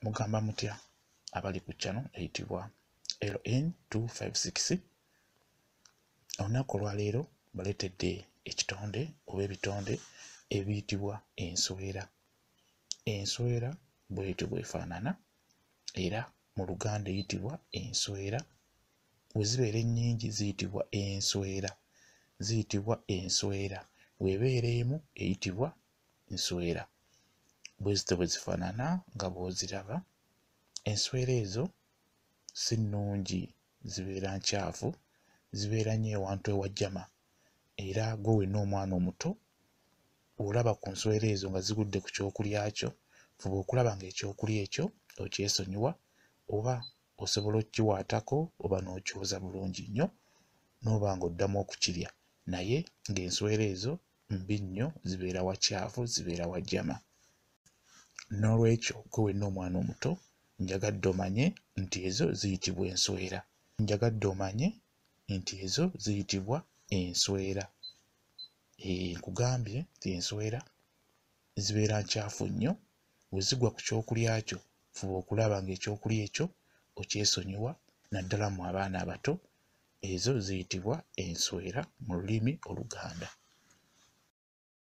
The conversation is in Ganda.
Mugamba mutya abali ku channel eyitibwa LN256? Olunaku olwaleero baleetedde ekitonde oba ebitonde ebiyitibwa enswera. Enswera bw'etyo bw'efaanana era mu Luganda eyitibwa enswera. Bwe zibeera ennyingi ziyitibwa enswera, ziyitibwa enswera. Bw'ebeera emu eyitibwa nswera. Bwe zityo bwe zifaanana nga bw'oziraba. Enswera ezo si nnungi, zibeera nkyafu, zibeera nnyo ewantu ewajjama era ggwe wenna omwana omuto bw'olaba ku nswera ezo nga zigudde ku kyokulya kyo, fuba okulaba ng'ekyokulya ekyo okyesonyiwa oba osobola okkiwaatako oba n'okyoza bulungi nnyo n'oba ng'oddamu okukirya, naye ng'enswera ezo mbi nnyo, zibeera wakyafu, zibeera wajjama. Noolwekyo ggwe wenna omwana omuto njagadde omanye nti ezo ziyitibwa enswera. Njagadde omanye nti ezo ziyitibwa enswera. Eeh, nkugambye nti enswera zibeera nkyafu nnyo, bwe zigwa ku kyokulya kyo fuba okulaba ng'ekyokulya ekyo okyesonyiwa naddala mmwe abaana abato, ezo ziyitibwa enswera mu lulimi Oluganda.